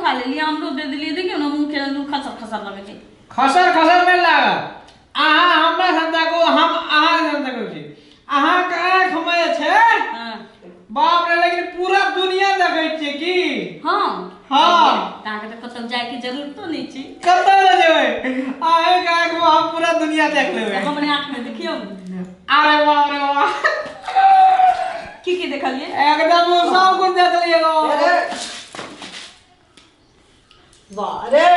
खा लेलियै, हमरो दे देलियै। देखियौ ने, मुँह केहन खसर खसर लगै छै। खसर खसर नहि लागत। अहाँ हमरा सन ताकू, हम अहाँके सन ताकै छी। अहाँके आँखिमे जे छै, बाप रे, लेकिन पूरा दुनिया देखै छियै की। हँ। हँ। तऽ अहाँके तऽ कतौ जायके जरूरतो नहि छै। कतऽ ने जेबै, अहाँके आँखिमे हम पूरा दुनिया देख लेबै। हमरे आँखिमे देखियौ। अरे बाप रे बाप! की की देखलियै? एकदम सब कुछ देख लियै गो। अरे वाह रे,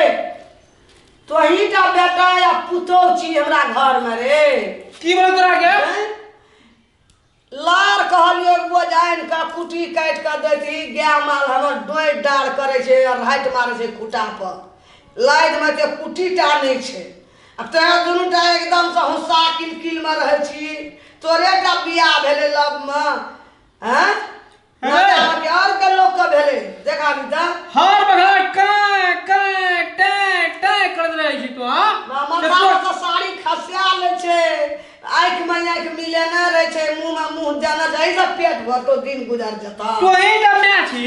तोही टा बेटा या पुतोह छी हमरा घर में रे। की बोल तोरा के? हैं? लार कहलियो बोझ आनि कऽ कुटी काटि कऽ दैती, गाय माल हमर डोइ डार करै छै आ राति मारै छै खूटा पर। लाइटमे के कुटी टा नहि छै आ तोरा दुनू टा एकदमसँ हुस्सा किलकिलमे रहै छी। तोरे टा बियाह भेलै लवमे? हैं के और के लोक के भेलै देखा भी तऽ। हर बघा कां कां टैं टैं करैत रहै छी तू। हाँ, माथा से साड़ी खसिया लै छै, आँखि में आँखि मिलेने रहै छै, मुँह में मुँह देने छै, एहि सब पेट भरतो दिन गुजर जेतौ। तू ही जब मैं छी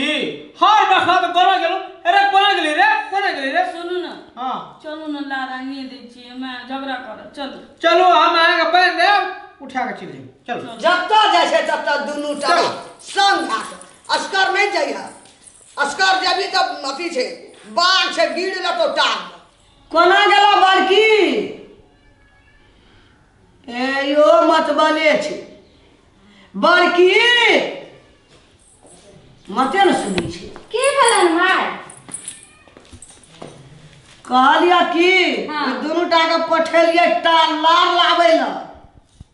हर बखत कोना गेलू? अरे कोना गेली रे, कोना गेली रे? सुनू ने। हाँ। चलू ने, लार आनिए दै छियै, माय झगड़ा करत, चलू। चलू, हम अहाँके बान्हि देब, उठा के चलि जायब, चलू। जतऽ जाइ छै ततऽ दुनू टा चलू। संग भए कऽ, असगर नहि जइह। असगर जेबही तऽ अथी छै, बाघ छै, गिर लेतौ टांग। कोना गेलो बड़की? ए यो मतबले छै बड़की, मते ने सुनै छै। की भेलन माय? कहलियै की, हाँ। दुनू टा के पठेलियै टा लार लाबै लए,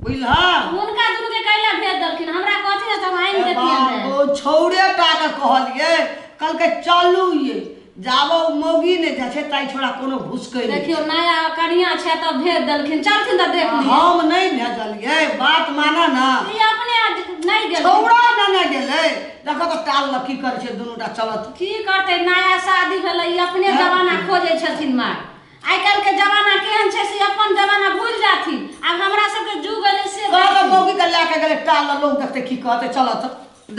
बुझलह? हुनका दुनू के कैला भेज देलखिन? हमरा कहथिन ने तऽ हम आनि देतियनि रहे। ओ छौड़े टा के कहलियै, कहलकै चलू ये, जाबो ओ मौगी नहि जाइ छै ताहि छोड़ा कोनो घुसकै नहि। देखियौ, नया कनिया छै तऽ भेज देलखिन, चलथिन तऽ देख लियै। हम नहि भेजलियै, बात मानऽ ने। ई अपने नहि गेलखिन। छौड़ा नेने गेलै। देखो तऽ टाल लऽ की करै छै दुनू टा, चलत। की करतै, नया शादी भेलै, ई अपने जमाना खोजै छथिन माय। आइ काल्हि के जमाना केहन छै से अपन जमाना भूलि जाथिन। आब हमरा सबके जुग एलै से कहऽ तऽ देखथिन। मौगी के लए के गेलै टाल लऽ, लोक देखतै की कहतै? चलत,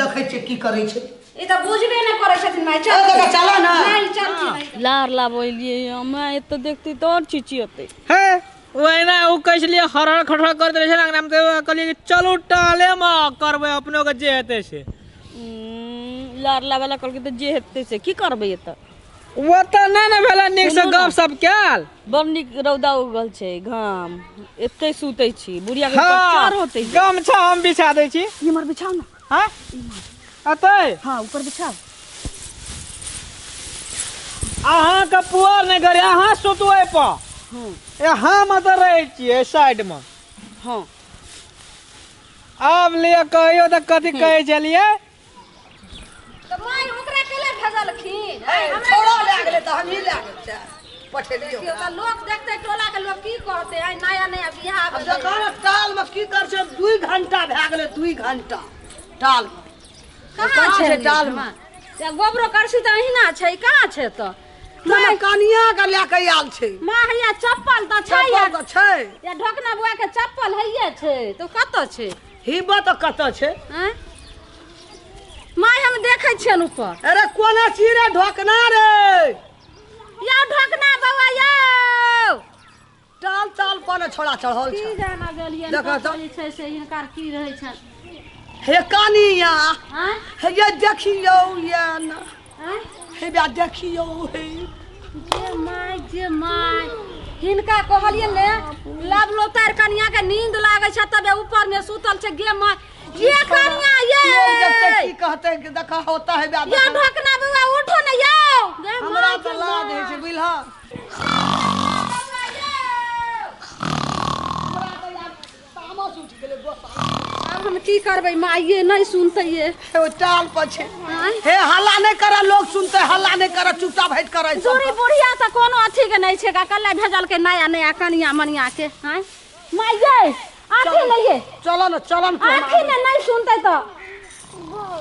देखै छियै की करै छै। ई तऽ बुझबे नहि करै छथिन माय। चल देखऽ, चलऽ ने। नहि, चलथिन। लार लाबलियै, माय एतऽ देखतै तऽ आओर चिचियतै। हे, ओहिना ओ कहै छलियै, हर हर खटर करैत रहै छै ने अंगनामे, तऽ कहलियै कि चलू टहले मे करबै अपनो के जे हेतै से। लार लाबै लए कहलकै तऽ जे हेतै से की करबै एतऽ? ओतऽ नहि ने भेलै नीकसँ सुनू ने। गप सप कयल। बड़ नीक रौदा उगल छै, घाम, एते सुतै छी, बुढ़िया के हाँ, पचार होतै। गमछा हम बिछा दै छी। इमहर बिछाउ ने। हाँ, अतै। हाँ, ऊपर बिछाउ। अहाँके पुआर नहि करे, अहाँ सुतू एहि पर। ए हम एतऽ रहै छियै साइडमे। आब लिअ, कहियौ तऽ कथी कहै छलियै? तऽ माय, ओकरा केला भेजलखिन? हे, छौड़ा लए गेलै तऽ हमही लए गेल छै, पठेलियै। देखियौ ओकरा। तऽ लोक देखतै, टोला के लोक की कहतै? आइ नया नया बियाह आब भेलै। देखो ने टाल में की कर छै, 2 घंटा भए गेलै, 2 घंटा टाल में। कहाँ कहाँ छै छै टाल में? या गोबरो करसी तऽ अहिना छै, कहाँ छै तऽ? माय कनिया के लए के आयल छै। माँ, हैया चप्पल तऽ छै या। चप्पल तऽ छै। या ढोकना बुआ के चप्पल हैये छै तऽ कतऽ छै? हिब्बत तऽ कतऽ छै? आँय माय, हम देखै छियनि ऊपर। अरे कोना छी रे ढोकना रे? यौ ढोकना बौआ यौ! टाल टाल पर ने छोड़ा चढ़ल की छै। जाना गेलियनि। देखऽ कतऽ तऽ। जे छै से हिनकर की रहै छनि? हे कनिया! आँय? हे ये देखियौ ये न। आँय? हे बा देखियौ हे। जे माय, जे माय, हिनका कहलियै ने लब लोतार, कनिया के नींद लागै छै तबे ऊपर में सुतल छै। गे माय, ये कनिया ये! लोग देखते की कहते कि देखा होता है बा। ये देखा। ढोकना बौआ, उठो ने यौ। गे हमरा माय, तऽ गे लाज माय। होइ छै, बुझलह? बौआ यौ! हमरा तऽ आब तामस उठि गेलै गोसा। आब हम की करबै माइये, नहि सुनतै ये। हे, ओ टाल पर छै। आँय? हे, हल्ला नहि कर, लोग सुनते, हल्ला नहि कर, चुपचाप हटि कर। दूरी बुढ़िया तऽ कोनो अथी के नहि छै, कल्ला भेजलकै नया नया कनिया मनिया के। आँय माइये, आथी नहि ये। चलो ने, चलो ने तू। आथी ने, नहि सुनतै तऽ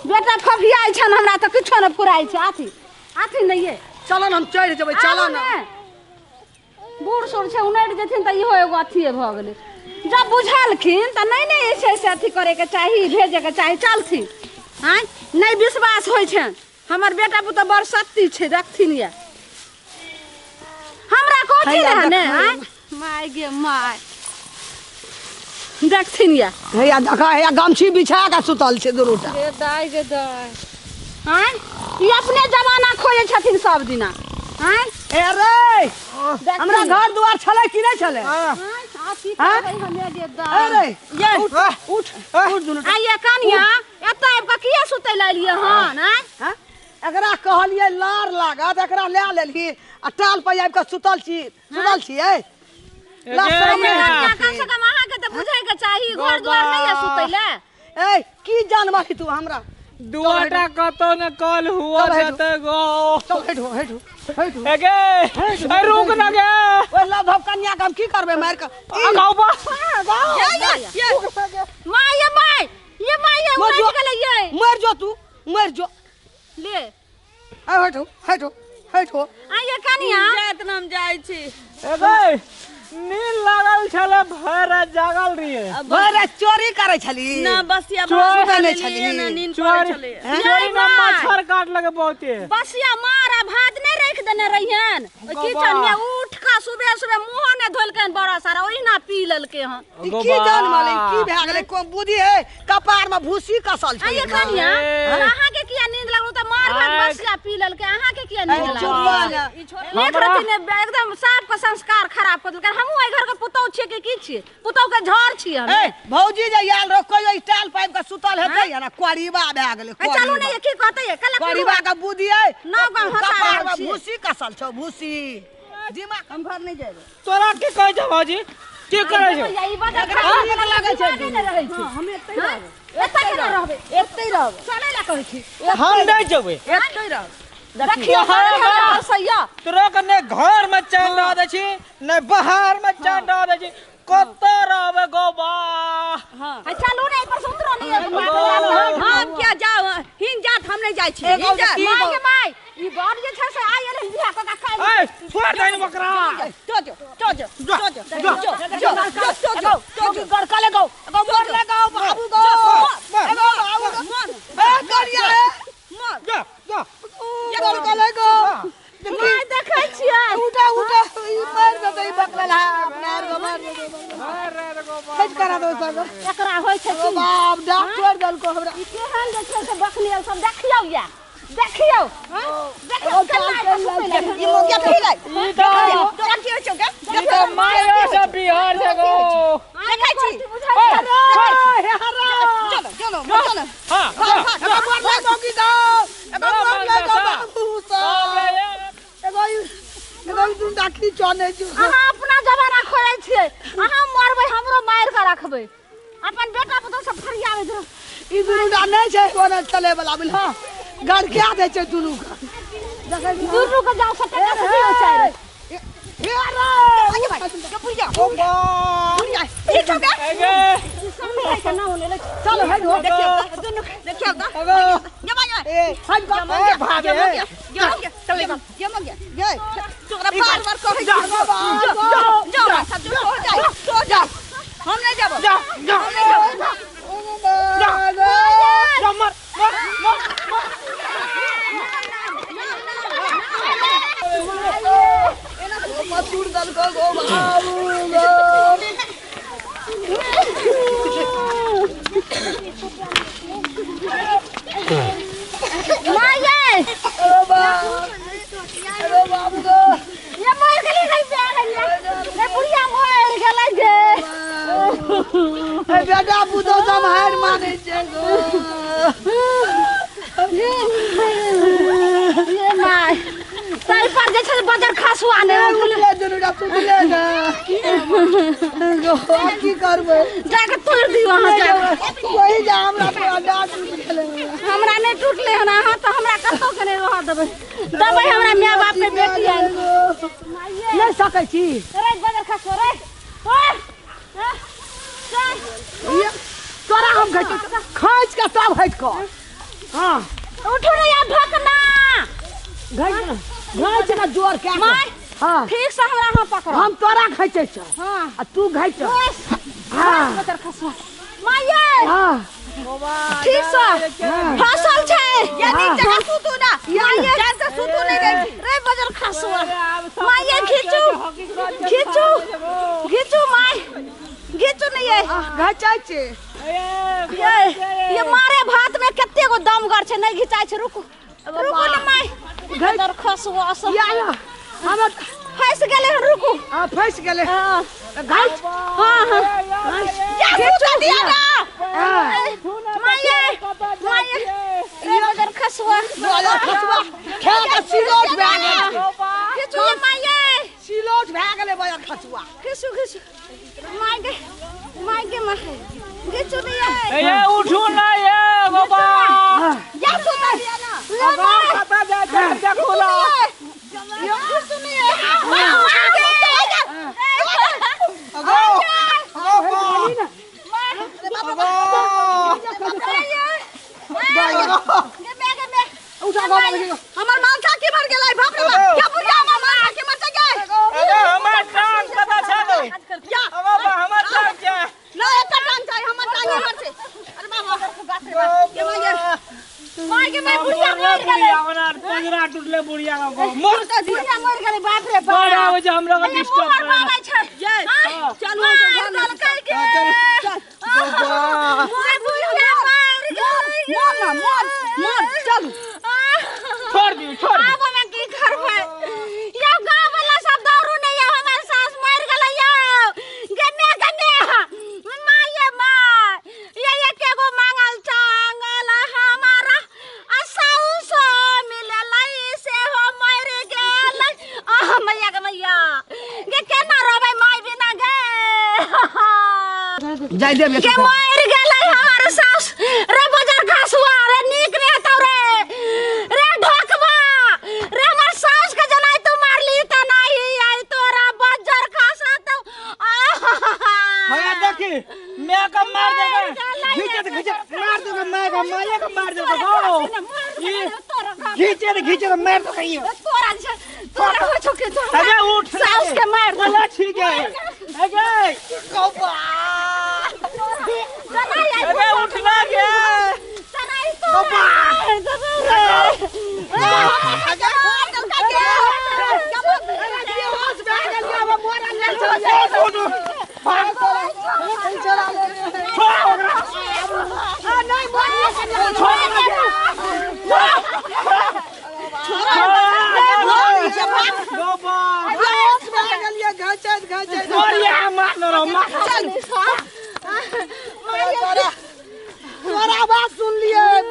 बेटा फफियाइ छनि, हमरा तऽ किछो नहि फुराइ छै। आथी, आथी नहि ये। चलो ने, हम चढ़ि जेबै, चलो ने। आबू ने। बूढ़ सूढ़ छै, उनटि जेथिन तऽ इहो एगो अथिए भऽ गेलै। जब बुझलखिन तऽ नहि ने जे छै से अथी करैके चाही, भेजैके चाही। चलथिन। आँय, नहि विश्वास होइ छनि। हमर बेटा पुतोह बड़ सत्ती छै देखथिन ये हमरा कथी रहै ने आँय my गे my देखथिन ये हैया देखा हैया गमछी बिछा के सुतल छै दुनूटा गे दाइ गे दाइ आँय ई अपने जमाना खोजै छथिन सब दिना आँय ए रे हमरा घर दुआर छलै कि नहि छलै आँय आ की करबै हमे गे दाइ ए रे ये उठ उठ उठ दुनू आ ये कनिया एतऽ आबि कऽ किया सुतै लए एलियै हन आँय हँ? एकरा कहलियै लार लागत एकरा लए लेलही आ टाल पर आबि कऽ सुतल छी सुतल छियै ला शरम नहि कनिया होइ कम से कम अहाँके तऽ बुझैके चाही घर दुआर नहि यऽ सुतै लए छै। ए की जानबही तू हमरा दुआटा कतौ ने कल हुआ चल हेठू। जते गो चल हेठू हेठू हेठू एगे ए रुक ना गे ओहि लव धव कन्या के हम की करबै मारि कऽ आ गाँव बा ये माय ये माय ये माय ये मर उलटि जो। गेलै ये मरि जो तू मरि जो ले ए हेठू हेठू हेठू आ ये कनिया जात नाम जाइ छी एगे नींद लागल छले भर रात जागल रहिए भरि राति चोरी करै छली ना बसिया चोर भात सुतै नहि खा लेलियै, छली। ना नींद पड़ै चोरी छलै चोरी ना माय। मच्छर काट लगे बहुते बसिया मार आ भात नहि राखि देने रहियन ओहि किचन में उठ कऽ सुबह सुबह मुँहो नहि धोलकनि बड़ा सारा ओहिना पी लेलकै हन ई की जान माले की भए गेलै कोन बुद्धि है कपार में भूसी कसल आ छै ये कनिया ए। अहाँके किया नींद लागल तऽ मार भात आइ। बसिया पी लेलकै अहाँके किया नींद ए, लागल चुप ना। एक रति ने एकदम साफ के संस्कार खराब कऽ देलकै हमहूँ एहि घर के पुतहु छियै कि की छियै पुतहु के झड़ छियै हम ए भौजी जे आयल रहो कहियो ई टाल पाइप के सुतल हेतै या ना कोरीबा भए गेलै ए, चलू ने ये की कहतै ये कल कोरीबा के बुद्धि है नौ गाँव हँसा कपार रहल में छियै। भूसी कसल छौ भूसी दिमाग हम घर नहीं जेबै तोरा की कहै छौ भौजी की करै छौ ई बदल नीक लागै छै नहि रहै छै हम एतै रहबै एतऽ केना रहबै एतै रहबै चलै ला कहै छी हम नहि जेबै एतै रहबै देखियौ घर से या तोरा के ने घर में चैन रह दै छी ने बाहर में चैन रह दै छी कतऽ रहबै गो बा हां आ चलू ने एहि पर से उतरो नहीं हम क्या जाओ हिन जात हम नहीं जाइ छी एगो हिन जात की माय के माय ई बड़ जे छै से आइ एलै बियाह कऽ के खाइ ए छोड़ दे बकरा तो जो तो जो तो जो जो जो जो जो जो गड़का ले गो एगो मोर ले गो बाबू गो एगो बाबू गो ए करिया ए मर जा जा गड़का ले गो माय देखै छियै उठा उठा ई मार देतै ई बकला अपना आर गो मार देतै अरे गो बा हट करा दो सब एकरा होइ छै ओ की बाप डॉक्टर देलको हमरा ई केहन जे छै से बकलियल सब देखियौ या देखियौ हँ? देखियौ केना एकर सुतै लए। ई मोगिया फिरै ई तऽ तोरा की होइ छौ गे ई तऽ मायो से बिहार छै गो देखै छी बुझै छै हे हरा चलो चलो चलो हां जा एगो मोर ले गो की गो एगो मोर ले गो बाबू सब एगो एगो दू डाकी चने छु अहाँ अपना जमाना खोजै छियै अहाँ मरबै हमरो मारि कऽ रखबै अपन बेटा पुतहु सब फरियाबैत रहू ई दुनू डा नहि छै कोना चले वाला बुझल गड़का दै छै दुनू के देखै छी दुनू के जाउ सटे के दियौ चारि हे रे आगे बुढ़िया गो बा बुढ़िया की छौ गे एगे समझै के ना होने लग चल हट हो देखियौ तऽ दुनू देखियौ तऽ एगो जमा जमा ए हट गो ए भागे जमा चल जमा ये तोरा बार बार कहै छी जो जो सब जो हो जाय तो जा हम नहीं जाबो जा जा हम नहीं जाबो जा जा मर मर मर मर मसूर दल को गो बाबू गो माय ये ओ बाप अरे बाबू गो ये मर गेली नहीं पे रे बुढ़िया मर गेलै गे ए बेटा पुतो सब हार मानै छै गो ये my ताहि पर जे छै बजर खसुआ ने ए उठले दुनू टा सुतले ना गो आब की करबै जाके तोड़ि दियौ अहाँ जाके वही जा हमरा पूरा डाँट टूटि गेलै हमरा नहि टूटलै हन अहाँ तऽ हमरा कतौ के नहि रहऽ देबै देबै हमरा माय बाप के बेटी आनि नहि सकै छी रे बजर खसुआ रे ओए चल ये, तोरा हम खैच खैच के तब हटि कऽ हाँ उठू रे या भकना घैच घैच ना जोर के माय हाँ ठीक से हमरा अहाँ पकड़ो हम तोरा घैचै छौ हाँ आ तू घैच बस हाँ बजर खसुआ माये हाँ ठीक से फसल छै ये नीक जगह सुतू ना माये जा सुतू नहीं रे रे बजर खसुआ माये खींचू खींचू खींचू my खींचू नहीं ये घचाइ छै ये मारे भात में कते गो दमगर छै नहीं घिचाइ छै। रुकू रुकू ने my बजर खसुआ सब या या हमर फंस गेलै। रुकू हां फंस गेलै। हां घाच हां हां खींचू दिया ना माये माये रे बजर खसुआ बजर खसुआ खेल के सिलोट भए गेलै। खींचू ये माये सिलोट भए गेलै बजर खसुआ। खींचू खींचू my गे my गे my खींचू नहीं ये ए उठू ना ये बाबा या सुता दिया ना ले my कता जाय छै देखू ना खींचू नहीं ये अगो अगो हमर माथा के भर गेलै बाप रे बाप। क्या बुढ़िया हमर माथा के मर जाय। अरे हमर टांग कता छै या बाबा हमर टांग छै ना एकटा टांग छै हमर टांग हमर छै। अरे बाबा बाप रे बाप के माय my के my बुढ़िया मर गेलै। हमरा पंजरा टूटले बुढ़िया के मर बुढ़िया मर गेलै बाप रे बाप। बड़ा आबै छै हमरा के डिस्टर्ब करे छै। चलू चल चल बुढ़िया मर गेलै। मर ना मर मर चलू छोड़ दियो छोड़। आब हम की करबै यौ गांव वाला सब दौड़ू नहीं यौ हमर सास मर गेलै यौ गने गने माये my ये एके गो मांगल चांगल हमारा आ साउस मिललै से हो मर गेलै। आह मैया गे मैया गे केना रहबै my बिना गे जाय देब गे मर गेलै हमर सास रे बजर खसुआ रे नीक रे हेतौ रे रे ढोकबा रे हमर सास के जनाइ तू मारली त नाही आई तोरा बजर खसा तो। भैया देखी मैं का मार देगा खींचे खींचे मार देगा मैं का माया का मार देगा गो खींचे खींचे मार दो कहीं तोरा तोरा हो छके तो अरे उठ सास के मार दे बोला ठीक है अरे कौबा अरे उठना गे तनाई तो बेहोश भए गेलियै अब मरल नहि छै। तोरा बात सुनलियै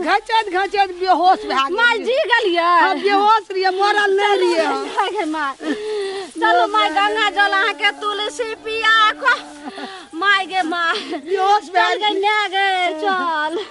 घचैत घचैत बेहोश भए गेलियै। My जी गेलियै। हां बेहोश रहियै मरल नहि रहियै। My चलू my Ganga जल अहाँके तुलसी पिया my गे my बेहोश भए गेल गे चल।